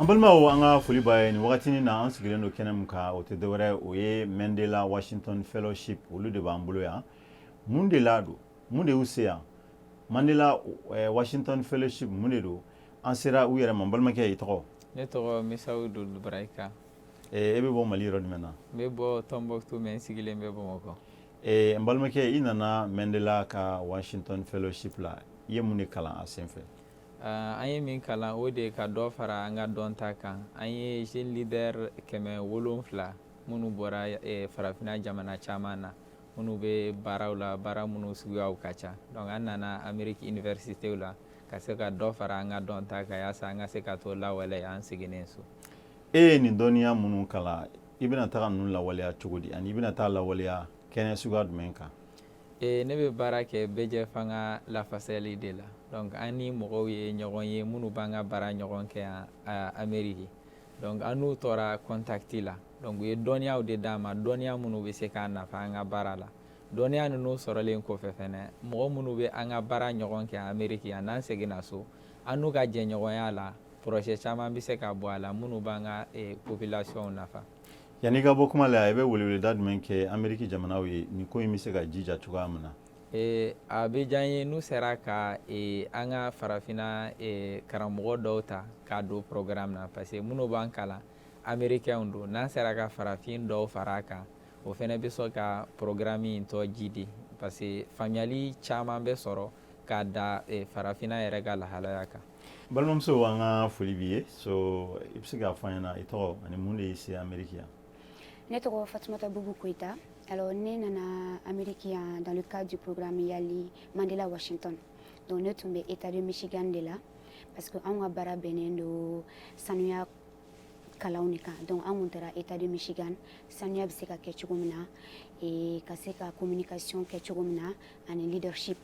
An balimaw, an ka foli b'a ye. Nin wagati na, an sigilen don kɛnɛ min kan, o tɛ dɔwɛrɛ, o ye Mandela Washington Fellowship. Olu de b'an bolo yan. Mun de la don? Mun de y'u se yan? Mandela Washington Fellowship, mun de don? An sera u yɛrɛ ma. N balimakɛ, i tɔgɔ? Ne tɔgɔ Misawudu Barayika. E bɛ bɔ Mali yɔrɔ jumɛn na? N bɛ bɔ Tombouctou, mais n sigilen bɛ Bamakɔ. N balimakɛ, i nana Mandela ka Washington Fellowship la, i ye mun de kalan a senfɛ? An ye min kalan, o de ye ka dɔ fara an ka dɔnta kan. An ye jeune leader 700 minnu bɔra farafinna jamana caman na, minnu bɛ baaraw la, baara minnu suguyaw ka ca. Donc an nana Amérique université la ka se ka dɔ fara an ka dɔnta kan, yaasa an ka se ka t'o lawaleya an seginnen so. E ye nin dɔnniya minnu kalan, i bɛna taga ninnu lawaleya cogo di, ani i bɛna taa lawaleya kɛnɛ suguya jumɛn kan? Ne bɛ baara kɛ bɛɛjɛ fanga lafasali de la. Donc an ni mɔgɔw ye ɲɔgɔn ye minnu b'an ka baara ɲɔgɔn kɛ yan Amérique. Donc an n'u tora contact la. Donc u ye dɔnniyaw de d'an ma, dɔnniya minnu bɛ se k'an nafa an ka baara la. Dɔnniya ninnu sɔrɔlen kɔfɛ fɛnɛ, mɔgɔ minnu bɛ an ka baara ɲɔgɔn kɛ Amérique yan, n'an seginna so, an n'u ka jɛɲɔgɔnya la, projet caman bɛ se ka bɔ a la minnu b'an ka population nafa. Yanni i ka bɔ kuma la, i bɛ weleweleda jumɛn kɛ Amérique jamanaw ye, nin ko in bɛ se ka jija cogoya min na? A bɛ diya n ye n'u sera ka an ka farafinna karamɔgɔ dɔw ta k'a don programme na, parce que minnu b'an kalan, américains don. N'an sera ka farafin dɔw fara a kan, o fana bɛ sɔn ka programme in tɔ jidi, parce que faamuyali caman bɛ sɔrɔ k'a da farafinna yɛrɛ ka lahalaya kan. Balimamuso, an ka foli b'i ye. So, i bɛ se k'a fɔ an ɲɛna, i tɔgɔ ani mun de y'i se Amérique yan? Ne tɔgɔ Fatumata Bubu Koyita. Alors, ne nana Amérique yan dans le cadre du programme Yali Mandela Washington. Donc ne tun bɛ État de Michigan de la, parce que anw ka baara bɛnnen don sanuya kalanw de kan. Donc an kun taara État de Michigan, sanuya bɛ se ka kɛ cogo min na, et ka se ka communication kɛ cogo min na, ani leadership.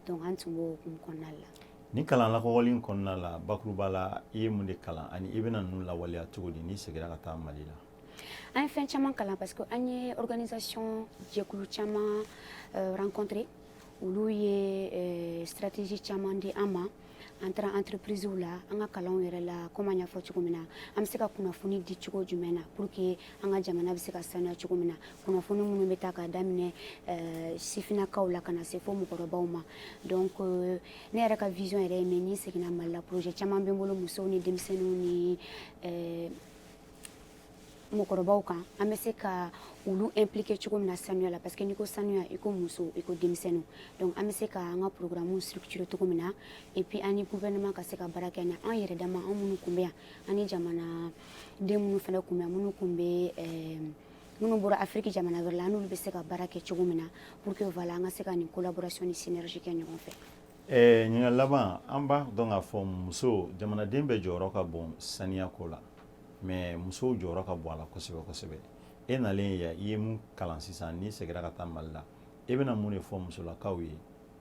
Donc an tun b'o hukumu kɔnɔna la. Ni kalan lakɔgɔli in kɔnɔna la, bakuruba la, i ye mun de kalan, ani i bɛna ninnu lawaleya cogo di n'i seginna ka taa Mali la? An ye fɛn caman kalan, parce que an ye organisation jɛkulu caman rencontré. Olu ye stratégie caman di an ma. An taara entreprise la, an ka kalanw yɛrɛ la, komi an y'a fɔ cogo min na, an bɛ se ka kunnafoni di cogo jumɛn na pour que an ka jamana bɛ se ka sanuya cogo min na, kunnafoni minnu bɛ taa ka daminɛ sifinnakaw la ka na se fo mɔgɔkɔrɔbaw ma. Donc ne yɛrɛ ka vision yɛrɛ ye min ye, ni seginna Mali la, projet caman bɛ n bolo musow ni denmisɛnninw ni mɔgɔkɔrɔbaw kan, an bɛ se ka olu impliquer cogo min na sanuya la, parce que n'i ko sanuya, i ko muso, i ko denmisɛnninw. Donc an bɛ se ka an ka programme structurer cogo min na, et puis an ni gouvernement ka se ka baara kɛ, na an yɛrɛ dama, an minnu kun bɛ yan, an ni jamana den minnu fana kun bɛ yan, minnu kun bɛ minnu bɔra Afrique jamana wɛrɛ la, an n'olu bɛ se ka baara kɛ cogo min na, pour que voilà, an ka se ka nin collaboration ni synergie kɛ ɲɔgɔn fɛ. Ɲininkali laban, an b'a dɔn k'a fɔ muso, jamanaden bɛɛ jɔyɔrɔ ka bon saniya ko la, mais musow jɔyɔrɔ ka bon a la kosɛbɛ kosɛbɛ. E nalen yan, i ye mun kalan sisan? N'i seginna ka taa Mali la, e bɛna mun de fɔ musolakaw ye,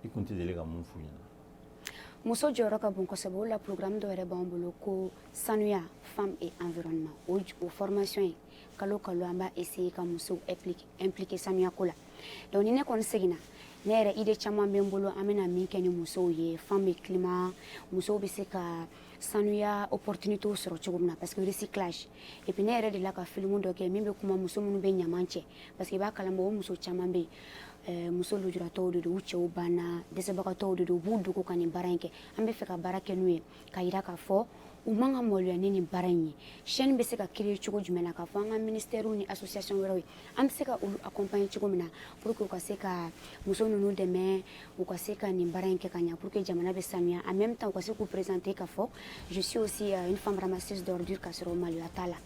i kun tɛ deli ka mun f'u ɲɛna? Muso jɔyɔrɔ ka bon kosɛbɛ. O la, programme dɔ yɛrɛ b'an bolo ko sanuya, femme et environnement. O formation in, kalo kalo, an b'a essayer ka musow impliquer sanuya ko la. Donc ni ne kɔni seginna, ne yɛrɛ, idée caman bɛ n bolo an bɛna min kɛ ni musow ye, femme et climat, musow bɛ se ka sanuya opportunité sɔrɔ cogo min na, parce que recyclage. Et puis ne yɛrɛ de la ka film dɔ kɛ min bɛ kuma muso minnu bɛ ɲaman cɛ, parce que i b'a kalama, o muso caman bɛ yen, muso lujuratɔw de don, u cɛw banna, dɛsɛbagatɔw de don, u b'u dogo ka nin baara in kɛ. An bɛ fɛ ka baara kɛ n'u ye ka yira k'a fɔ u man ka maloya ni nin baara in ye. Chaîne bɛ se ka créer cogo jumɛn na, k'a fɔ an ka ministère ni association wɛrɛw ye, an bɛ se ka olu accompagner cogo min na pour que u ka se ka muso ninnu dɛmɛ, u ka se ka nin baara in kɛ ka ɲɛ, pour que jamana bɛ sanuya. En même temps, u ka se k'u présenter k'a fɔ je suis aussi une femme ramasseuse d'ordures, k'a sɔrɔ maloya t'a la.